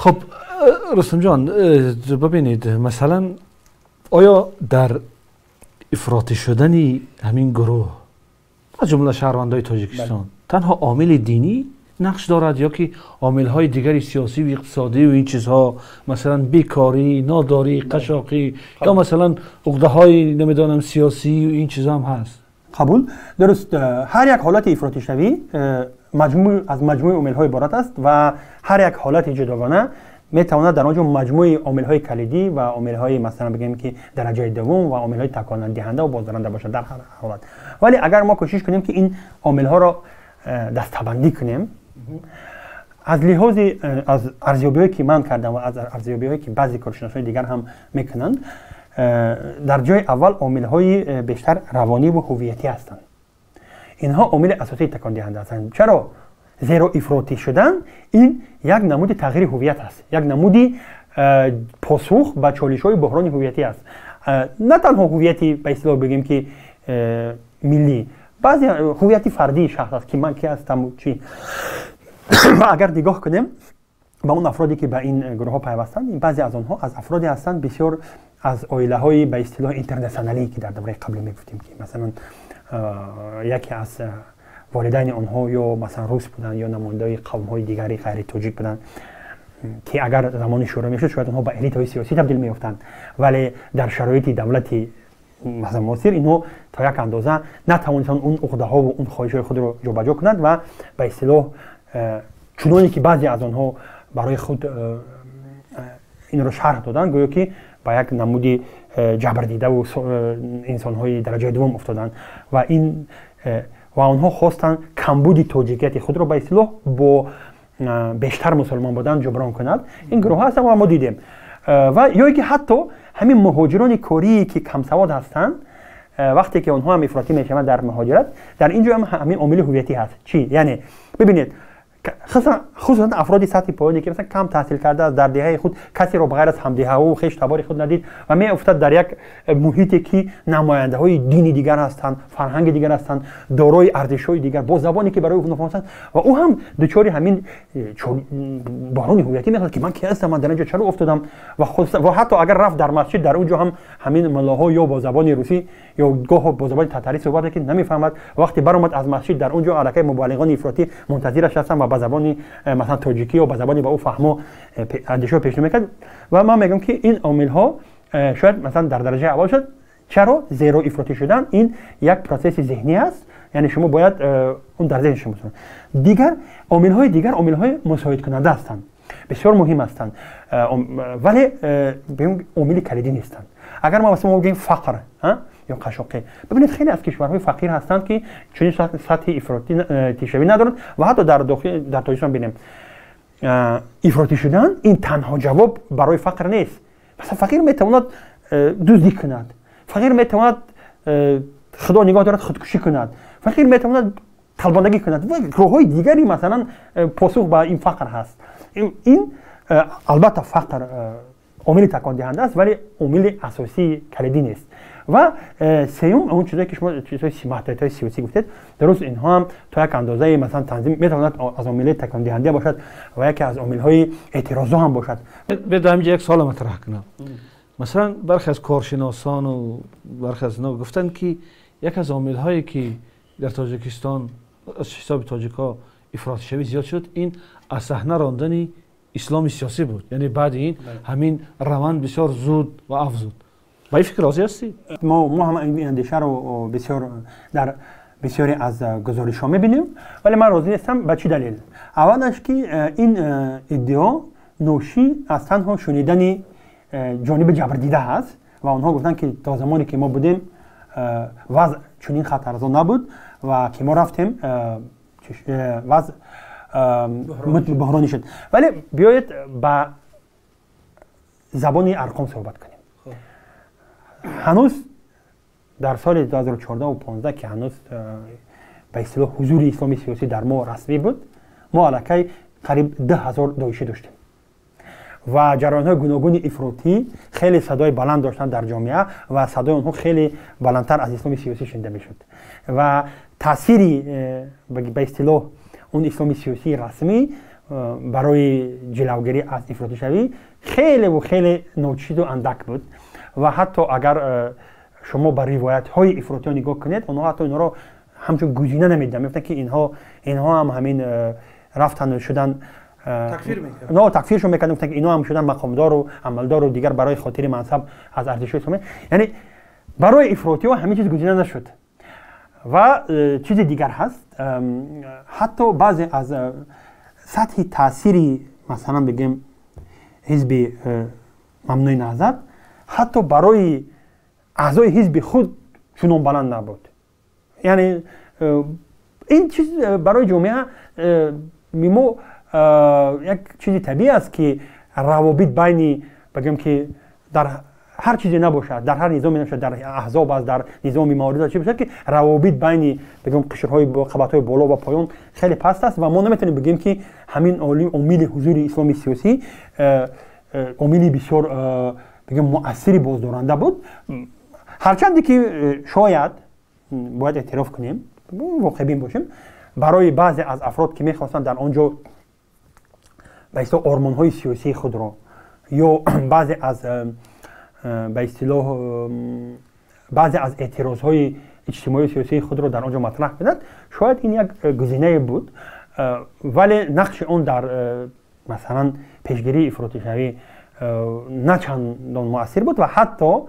خب رستم جان، ببینید مثلا آیا در افراطی شدن همین گروه از جمله شهروندای تاجیکستان تنها عامل دینی نقش دارد یا که عامل‌های دیگری سیاسی و اقتصادی و این چیزها، مثلا بیکاری، ناداری، قشاقی یا مثلا عقده‌های نمیدانم سیاسی و این چیزها هم هست؟ قبول، درست. هر یک حالت افراطی شوی مجموع از مجموع عامل‌های عبارت است و هر یک حالت جداگانه میتواند در آنجا مجموع عامل‌های کلیدی و عامل‌های مثلا بگیم که درجه دوم و عامل‌های تکان دهنده و بازدارنده باشد در هر حالت. ولی اگر ما کوشش کنیم که این عامل‌ها را دسته‌بندی کنیم، از لحاظ از ارزیابی‌هایی که من کردم و از ارزیابی‌هایی که بعضی کارشناسای دیگر هم میکنند، در جای اول عامل‌های بیشتر روانی و هویتی هستند. اینها عامل اساسی تکان دهنده هستند. چرا؟ زیرا افراطی شدن این یک نمود تغییر هویت است، یک نمود پاسخ به چالش‌های بحران هویتی است. نه تنها هویتی به اصطلاح بگیم که ملی، بعضی هویت فردی شخص است که من کی هستم و چی. و اگر نگاه کنیم به اون افرادی که به این گروه ها پیوستند، بعضی از آنها از افرادی هستند بسیار از عائله های به اصطلاح اینترنشنالی که در دوره قبلی میگفتیم که مثلا یکی از والدین آنها یا مثلا روس بودن یا نماینده قوم های دیگری غیر تاجیک بودن که اگر زمان شوروی میشد شاید آنها به الیت های سیاسی تبدیل میافتند، ولی در شرایط دولتی مثلا معاصر اینها تا یک اندازه نتوانستند اون عقده ها و اون خواهش های خود را جابجا کنند و به اصطلاح چنانی که بعضی از آنها برای خود این را شرح دادند، گویا که با یک نمود جبردیده و انسان‌های درجه دوم افتادند و این و آنها خواستند کمبود تاجیکیت خود را به اصطلاح با بیشتر مسلمان بودن جبران کند. این گروه هستند و ما دیدیم. و یا اینکه حتی همین مهاجران کاری که کم سواد هستند، وقتی که آنها هم افراطی میشوند در مهاجرت، در اینجا هم همین عامل هویتی هست. چی؟ یعنی ببینید خصوصا افراد سطح پایینی که مثلا کم تحصیل کرده است، در دهه خود کسی رو بغیر از همدهه و خویش تبار خود ندید و می افتد در یک محیطی که نماینده های دینی دیگر هستند، فرهنگ دیگر هستند، دارای ارزش های دیگر، با زبانی که برای او نفهمند و او هم دچار همین بحران هویتی میشد که من کی هستم، من در اینجا چرا افتادم. و حتی اگر رفت در مسجد، در اونجا هم همین ملاها یا با زبان روسی یا گاه با زبان تتری صحبت که نمیفهمد. وقتی برآمد از مسجد، در اونجا علاقه مبالغان افراطی منتظرش هستند و با زبان مثلا تاجیکی یا با زبانی با او فهمو اندیشه پیش نمیکرد. و من میگم که این عامل ها شاید مثلا در درجه اول شد. چرا؟ زیرا افراطی شدن این یک process ذهنی است، یعنی شما باید اون در ذهن شما باشد. دیگر عامل های دیگر عامل های مساعد کننده هستند، بسیار مهم هستند، ولی عامل کلیدی نیستند. اگر ما مثلا بگیم فقر یا قشاقی، ببینید خیلی از کشورهای فقیر هستند که چنین سطح افراطی تیشوی ندارند و حتی در داخل در تاجیکستان ببینیم افراطی شدن این تنها جواب برای فقر نیست. مثلا فقیر میتواند دزدی کند، فقیر میتواند خدا نگاه دارد خودکشی کند، فقیر میتواند تلبندگی کند و راههای دیگری مثلا پاسخ به این فقر هست. این البته فقر عامل تکان دهنده است ولی عامل اساسی کلیدی نیست. و سوم اون چیزایی که شما چیزهای محدودیت‌های سیاسی گفتید، درست، اینها هم تا یک اندازه مثلا تنظیم میتواند از عامل تکان دهنده باشد و یکی از عامل‌های اعتراض هم باشد. به همینجا یک سوال مطرح کنم. مثلا برخی از کارشناسان و برخی از اینا گفتند که یک از عامل‌هایی که در تاجیکستان از حساب تاجیک‌ها افراط شوی زیاد شد، این از صحنه راندن اسلام سیاسی بود. یعنی بعد این همین روند بسیار زود و افزود. با این فکر راضی هستی؟ ما هم این اندیشه رو بسیار در بسیاری از گزارش ها میبینیم، ولی من راضی نیستم. به چی دلیل؟ اولش که این ادعا نوشی از تنها شنیدن جانب جبردیده هست و آنها گفتن که تا زمانی که ما بودیم وضع چنین خطرزا نبود و که ما رفتیم وضع بحرانی شد. ولی بیایید با زبان ارقام صحبت کنیم. هنوز در سال 2014 و 15 که هنوز به اصطلاح حضور اسلامی سیاسی در ما رسمی بود، ما علاقه قریب 10,000 داعشی داشتیم و جریان‌های گوناگون افراطی خیلی صدای بلند داشتند در جامعه و صدای آنها خیلی بلندتر از اسلام سیاسی شنیده میشد و تاثیری به اصطلاح اون اسلام سیاسی رسمی барои ҷилавгирӣ аз ифротишавӣ хелеву хеле ночизу андак буд. Ва ҳатто агар шумо ба ривоятҳои ифротиҳо нигоҳ кунед, онҳо ҳатто инҳоро ҳамчун гузина намедиданд, мегуфтанд, ки инҳо ҳам ҳамин рафтану шудан такфиршон мекарданд, гуфтанд, ки инҳо ҳам шудан мақомдору амалдору дигар барои хотири мансаб аз арзишҳои исломӣ. Яъне барои ифротиҳо ҳамин чиз гузина нашуд. Ва чизи дигар ҳаст, ҳатто баъзе аз сатҳи таъсири, масалан бигем, ҳизби Мамнӯи Наҳзат ҳатто барои аъзои ҳизби худ чунон баланд набуд. Яъне ин чиз барои ҷомеа мо як чизи табиӣ аст, ки равобит байни, бигем, ки дар ҳар чизе набошад, дар ҳар низоме набошад, дар аҳзоб аст, дар низоми маориф аст, чи бошад, ки равобит байни, бигем, қишрҳои қабатҳои боло ва поён хеле паст аст. Ва мо наметавонем бигем, ки ҳамин омили ҳузури исломи сиёсӣ омили бисёр, бигем, муассири боздоранда буд. Ҳарчанде ки шояд бояд эътироф кунем, воқеъбин бошем, барои баъзе аз афрод, ки мехостанд дар он ҷо ба истилоҳ ормонҳои сиёсии худро ё баъзе аз, ба истилоҳ, баъзе аз эътирозҳои иҷтимоию сиёсии худро дар он ҷо матраҳ кунад, шояд ин як гузинае буд, вале нақши он дар, масалан, пешгирии ифротишавӣ на чандон муассир буд. Ва ҳатто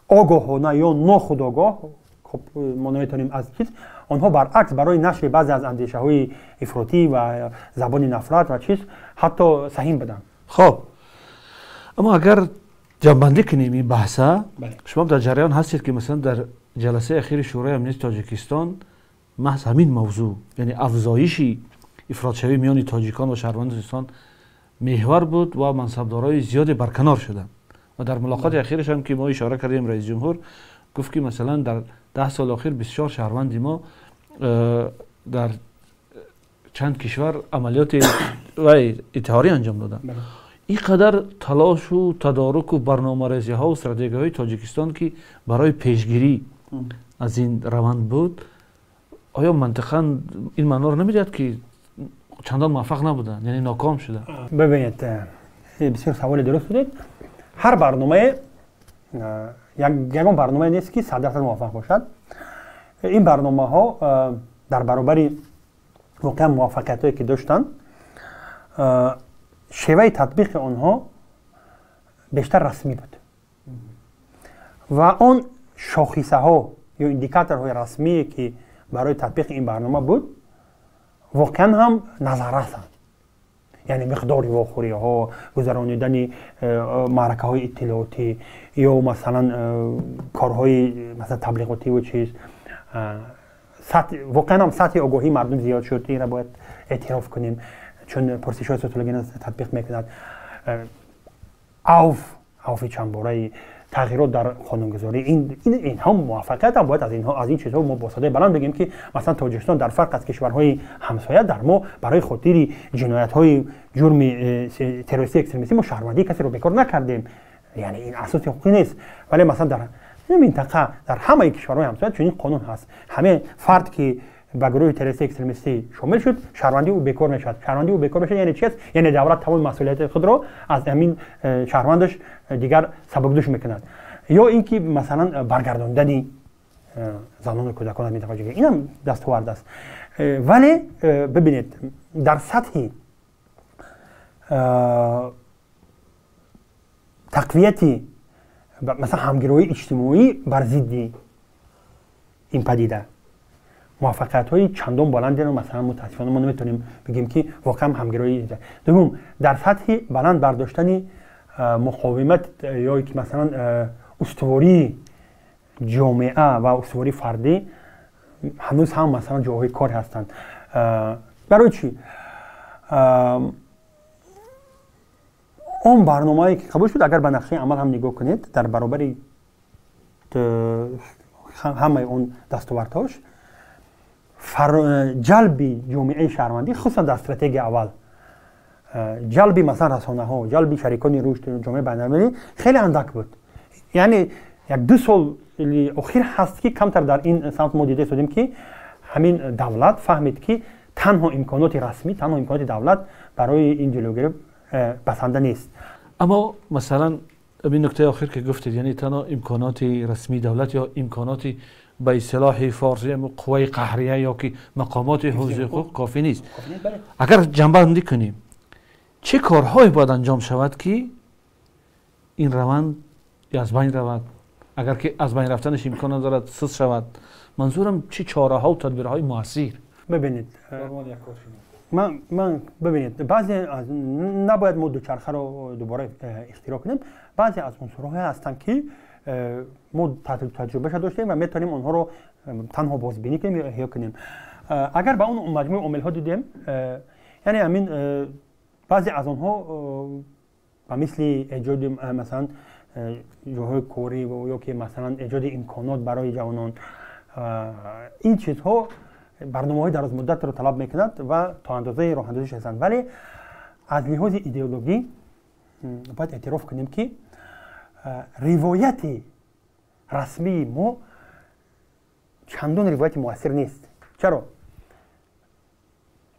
огоҳона ё нохудогоҳ, хуб, мо наметавонем аз чиз, онҳо баръакс барои нашри баъзе аз андешаҳои ифротӣ ва забони нафрат ва чиз ҳатто саҳим буданд. Хоб, аммо агар ҷамъбандӣ кунем ин баҳса, шумо дар ҷараён ҳастед, ки масалан дар ҷаласаи ахири Шӯрои Амнияти Тоҷикистон маҳз ҳамин мавзӯъ, яъне афзоиши ифротшавӣ миёни тоҷикон ва шаҳрвандони Тоҷикистон, меҳвар буд ва мансабдорои зиёде барканор шуданд. Ва дар мулоқоти ахираш ҳам, ки мо ишора кардем, раиси ҷумҳур гуфт, ки масалан дар 10 соли охир 24 шаҳрванди мо дар чанд кишвар амалиёти интиҳорӣ анҷом доданд. Ин қадар талошу тадоруку барномарезиҳову стратегияҳои Тоҷикистон, ки барои пешгирӣ аз ин раванд буд, оё мантиқан ин маъноро намедиҳад, ки чандон муваффақ набуданд, яъне ноком шуданд? Бибинед, бисёр саволи дуруст будед. Ҳар барномае, ягон барномае нест, ки 100% муваффақ бошад. Ин барномаҳо дар баробари воқеан муваффақиятҳое, ки доштанд, шеваи татбиқи онҳо бештар расмӣ буд ва он шохисаҳо ё индикаторҳои расмие, ки барои татбиқи ин барнома буд, воқеан ҳам назаррасанд, яъне миқдори вохӯриҳо, гузаронидани маъракаҳои иттилоотӣ ё масалан корҳои, масалан, таблиғотиву чиз. Воқеан ҳам сатҳи огоҳии мардум зиёд шуд, инро бояд эътироф кунем, чун пурсишҳои социологиро татбиқ мекунад. Авфи чандбораи тағйирот дар қонунгузорӣ, инҳо муваффақиятам. Бояд аз ин чизҳо мо бо садои баланд бигем, ки масалан Тоҷикистон дар фарқ аз кишварҳои ҳамсоя, дар мо барои хотири ҷиноятҳои ҷурми террористӣ, экстремистӣ мо шаҳрвандии касеро бекор накардем, яъне ин асоси ҳуқуқӣ нест. Вале масалан дар минтақа, дар ҳамаи кишварҳои ҳамсоя чунин қонун ҳаст: ҳамаи фард, ки ба гурӯҳи террористӣ, экстремистӣ шомил шуд, шаҳрвандии ӯ бекор мешавад. Шаҳрвандии ӯ бекор мешавад, яъне чи аст? Яъне давлат тамоми масъулияти худро аз ҳамин шаҳрвандаш дигар сабукдӯш мекунад. Ё ин ки масалан баргардондани занону кӯдакон аз минтақаи ҷигар, инам дастовард аст. Вале бибинед, дар сатҳи тақвияти, масалан, ҳамгироии иҷтимоӣ бар зидди ин падида муваффақиятҳои чандон баландеро, масалан, мутаассифона мо наметавонем бигем, ки воқеан ҳамгироӣ. Дуюм, дар сатҳи баланд бардоштани муқовимат ё ки масалан устувории ҷомеа ва устувории фардӣ ҳанӯз ҳам, масалан, ҷойҳои кор ҳастанд. Барои чӣ? Он барномае, ки қабул шуд, агар ба нақшаи амал ҳам нигоҳ кунед, дар баробари ҳамаи он дастовардҳош, ҷалби ҷомеаи шаҳрвандӣ, хусусан дар стратегияи аввал ҷалби, масалан, расонаҳо, ҷалби шарикони рушд, ҷомеаи байналмилалӣ хеле андак буд. Яъне як ду соли охир ҳаст, ки камтар дар ин самт мо дида истодем, ки ҳамин давлат фаҳмид, ки Танҳо имконоти расмӣ, танҳо имконоти давлат барои ин ҷилӯгирӣ басанда нест. Аммо масалан ин нуктаи охир ки гуфтед, яъне танҳо имконоти расмии давлат ё имконоти ба истилоҳи форсӣ қувваи қаҳрия ё ки мақомоти ҳифзи ҳуқуқ кофӣ нест. Агар ҷамъбандӣ кунем, чӣ корҳое бояд анҷом шавад ки ин раванд аз байн равад? Агар ки аз байн рафтанаш имкон надорад, суст шавад, манзурам чӣ чораҳо ва тадбирҳои муассир? Бибинед, ман бибинед, баъзе аз набояд мо дучархаро дубора ихтироъ кунем. Баъзе аз унсурҳое ҳастанд, ки мо таҷрибаша доштем ва метавонем онҳоро танҳо бозбинӣ кунем ё эҳё кунем. Агар ба он маҷмӯи омилҳо дидем, яъне ҳамин баъзе аз онҳо ба мисли эҷоди масалан ҷойҳои корӣ ё ки масалан эҷоди имконот барои ҷавонон, ин чизҳо барномаҳои дарозмуддатро талаб мекунад ва то андозаи роҳандозиш ҳастанд. Вале аз лиҳози идеологӣ бояд эътироф кунем, ки ривояти расмии мо чандон ривояти муассир нест. Чаро?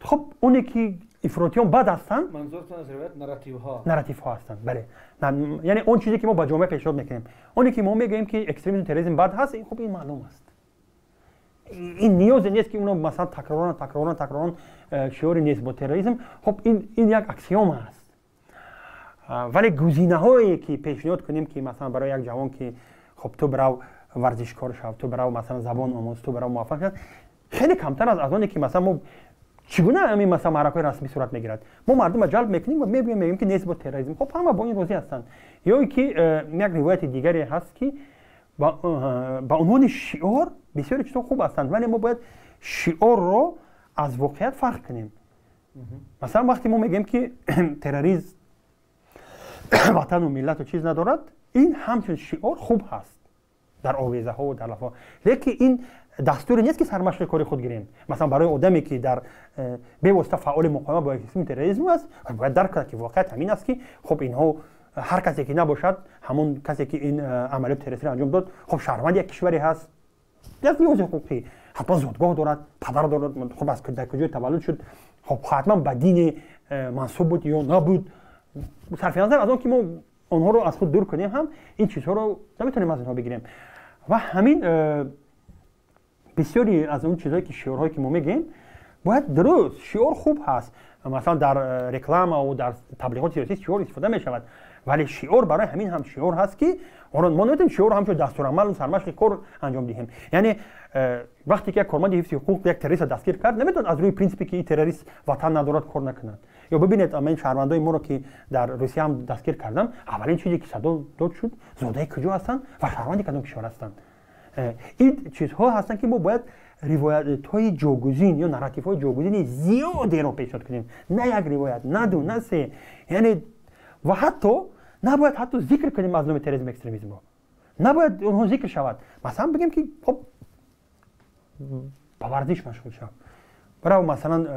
Хуб, оне ки ифротиён бад ҳастанд, нарративҳо ҳастанд, бале, яъне он чизе ки мо ба ҷомеа пешниҳод мекунем, оне ки мо мегӯем, ки экстремизм, терроризм бад ҳаст, хуб, ин маълум аст. Ин ниёзе нест, ки уно масалан такроран, такроран, такроран шиори «нест бо терроризм». Хуб, ин як аксиома аст. Вале гузинаҳое ки пешниҳод кунем, ки масалан барои як ҷавон, ки хуб, ту бирав варзишкор шав, ту бирав масалан забон омӯз, ту бирав муваффақ шав, хеле камтар аст аз оне ки масалан мо чӣ гуна ҳамин масалан маъракаҳои расмӣ сурат мегирад. Мо мардумро ҷалб мекунем ва мебиём, мегӯем, ки нест бо терроризм. Хуб, ҳама бо ин розӣ ҳастанд. Ё ки як ривояти дигаре ҳаст, ки ба унвони шиор бисёре чизҳо хуб ҳастанд, вале мо бояд шиорро аз воқеият фарқ кунем. Масалан, вақте мо мегӯем, ки терроризм ватану миллату чиз надорад, ин ҳамчун шиор хуб ҳаст дар овезаҳо дар лафҳо, лекин ин дастуре нест, ки сармашқи кори худ гирем. Масалан, барои одаме, ки дар бевосита фаъоли муқовимат бо экстремизм, терроризм аст, бояд дарк кунад, ки воқеият ҳамин аст, ки хуб, инҳо ҳар касе ки набошад, ҳамон касе ки ин амалиёти террористиро анҷом дод, хуб, шаҳрванди як кишваре ҳаст, аз лиҳози ҳуқуқӣ ҳатман зодгоҳ дорад, падар дорад, хуб, аз дар куҷои таваллуд шуд, хуб, ҳатман ба дине мансуб буд ё набуд. Сарфи назар аз он ки мо онҳоро аз худ дур кунем ҳам, ин чизҳоро наметавонем аз онҳо бигирем. Ва ҳамин бисёре аз он чизҳое ки шиорҳое ки мо мегӯем, бояд дуруст, шиор хуб ҳаст, масалан дар рекламаву дар таблиғоти сиёсӣ шиор истифода мешавад, вале шиор барои ҳамин ҳам шиор ҳаст, ки мо наметавонем шиорро ҳамчун дастурамалу сармашқи кор анҷом диҳем. Яъне вақте ки як корманди ҳифзи ҳуқуқ як террористро дастгир кард, наметавонад аз рӯи принсипе, ки ин террорист ватан надорад, кор накунад. Ё бибинед, ман шаҳрвандои моро, ки дар Русия ҳам дастгир кардам, аввалин чизе ки садо дод шуд: зодаи куҷо ҳастанд ва шаҳрванди кадом кишвар ҳастанд. Ин чизҳо ҳастанд, ки мо бояд ривоятҳои ҷогузин ё нарративҳои ҷогузини зиёдеро пешниҳод кунем, на як ривоят, на ду, на се. Яъне ва ҳатто набояд ҳатто зикр кунем аз номи терроризм, экстремизмро, набояд онҳо зикр шавад. Масалан, бигем, ки хоб, ба варзиш машғул шав, бирав масалан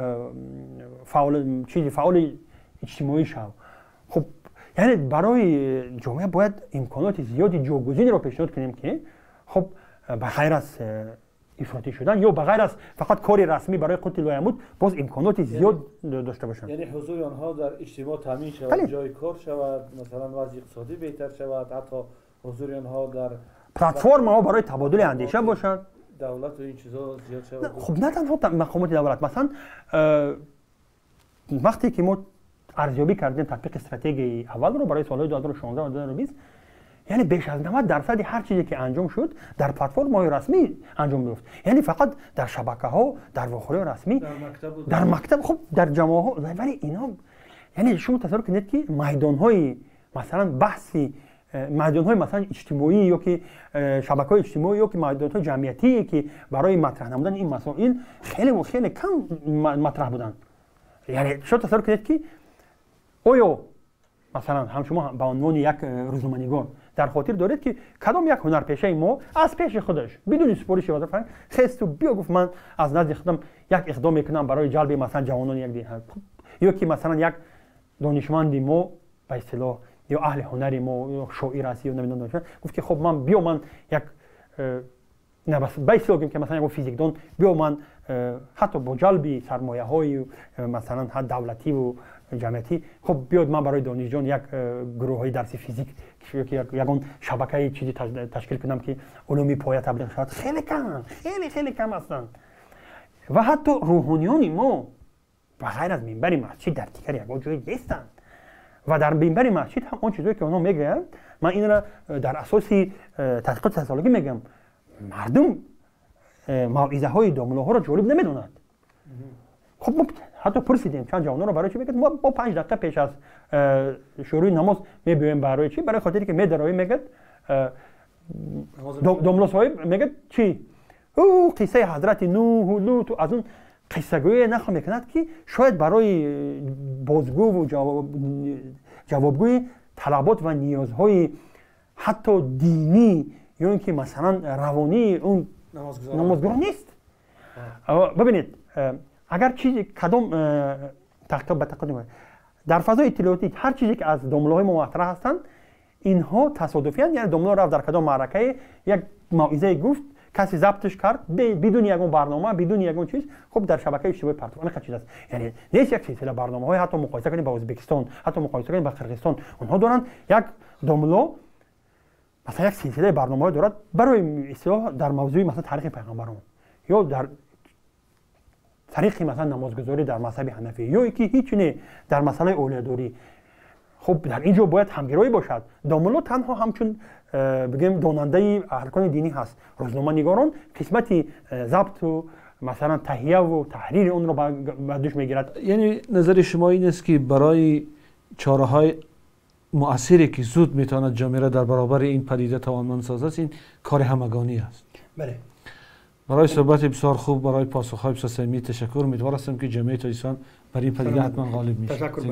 чизи фаъоли иҷтимоӣ шав. Хуб, яъне барои ҷомеа бояд имконоти зиёди ҷогузинро пешниҳод кунем, ки хуб, ба ғайр аз ифротӣ шудан ё ба ғайр аз фақат кори расмӣ барои қути лоямут, боз имконоти зиёд дошта бошанд. Яъне ҳузури онҳо дар иҷтимоъ таъмин шавад, ҷои кор шавад, масалан вазъи иқтисодӣ беҳтар шавад, ҳатто ҳузури онҳо дар платформаҳо барои табодули андеша бошад. Давлату ин чизҳо зиёд шавад. Хуб, на танҳо мақомоти давлат. Масалан, вақте ки мо арзёбӣ кардем татбиқи стратегияи аввалро барои солҳои 2016 2020, яъне беш аз 90 дарсади ҳар чизе, ки анҷом шуд, дар платформаҳои расмӣ анҷом меёфт, яъне фақат дар шабакаҳо, дар вохӯриҳои расмӣ, дар мактаб, хуб, дар ҷамоаҳо. Вале инҳо, яъне шумо тасаввур кунед, ки майдонҳои масалан баҳси майдонҳои масалан иҷтимоӣ ё ки шабакаҳои иҷтимоӣ ё ки майдонҳои ҷамъиятие, ки барои матраҳ намудани ин масоил, хеле хеле кам матраҳ буданд. Яъне шумо тасаввур кунед, ки оё масалан ҳам шумо ба унвони як рӯзноманигор дар хотир доред, ки кадом як ҳунарпешаи мо аз пеши худаш, бидуни супориши вазорати фарҳанг, хесту биё гуфт: «Ман аз назди худам як иқдом мекунам барои ҷалби масалан ҷавонони як деҳа»? Ё ки масалан як донишманди мо, ба истилоҳ, ё аҳли ҳунари мо, ё шоир аст, ё намедонам, гуфт, ки хоб, ман биё, ман як ба истилоҳ гӯем, ки масалан як физикдон биё, ман ҳатто бо ҷалби сармояҳои масалан давлативу ҷамъиятӣ, хуб биёд ман барои донишҷӯён як гурӯҳҳои дарси физик, ягон шабакаи чизи ташкил кунам, ки улуми поя таблиғ шавад, хеле кам, хеле хеле кам ҳастанд. Ва ҳатто рӯҳониёни мо ба ғайр аз минбари масҷид дар дигар ягон ҷое нестанд. Ва дар минбари масҷид ҳам он чизое ки онҳо мегӯянд, ман инро дар асоси таҳқиқоти социологӣ мегӯям, мардум мавъизаҳои домуллоҳоро ҷолиб намедонад. Хуб, мо ҳатто пурсидем чанд ҷавононро, барои чӣ мегӯяд, мо бо 5 дақиқа пеш аз шурӯи намоз мебиёем. Барои чӣ? Барои хотире ки медароем, мегӯяд, домулло соҳиб мегӯяд, чӣ ӯ қиссаи ҳазрати Нуҳу, Луту, аз он қиссагӯие нақл мекунад, ки шояд барои бозгӯву ҷавобгӯи талабот ва ниёзҳои ҳатто динӣ ё ин ки масалан равонии он намозгузор нест. Бибинед, агар чизе кадом таҳқиқот ба таҳқиқот дар фазои иттилоотӣ, ҳар чизе ки аз домуллоҳои мо матраҳ ҳастанд, инҳо тасодуфиянд. Яъне домулло рафт дар кадом маъракае як мавъизае гуфт, касе забтш кард бидуни ягон барнома, бидуни ягон чиз, хуб, дар шабакаи иҷтимоӣ партов. Ҳамин чиз аст. Яъне нест як силсила барномаҳои, ҳатто муқоиса кунем ба Ӯзбекистон, ҳатто муқоиса кунем ба Қирғизистон, онҳо доранд, як домулло масалан як силсилаи барномаҳо дорад барои истилоҳ дар мавзӯи масалан таърихи пайғамбарон ё дар тариқи масалан намозгузорӣ дар мазҳаби ҳанафӣ ё ки ҳеҷ не, дар масъалаи оиладорӣ. Хуб, дар ин ҷо бояд ҳамгироӣ бошад. Домулло танҳо ҳамчун бигӯем донандаи аркони динӣ ҳаст. Рӯзноманигорон қисмати забту масалан таҳияву таҳрири онро ба дӯш мегирад. Яъне назари шумо ин аст, ки барои чораҳои муассире, ки зуд метавонад ҷомеаро дар баробари ин падида тавонманд созад, ин кори ҳамагонӣ аст. Бале. Барои суҳбати бисёр хуб, барои посухҳои бисёр самимӣ ташаккур. Умедвор ҳастам, ки ҷомеаи Тоҷикистон бар ин падида ҳатман ғолиб мешавад. Ташаккур.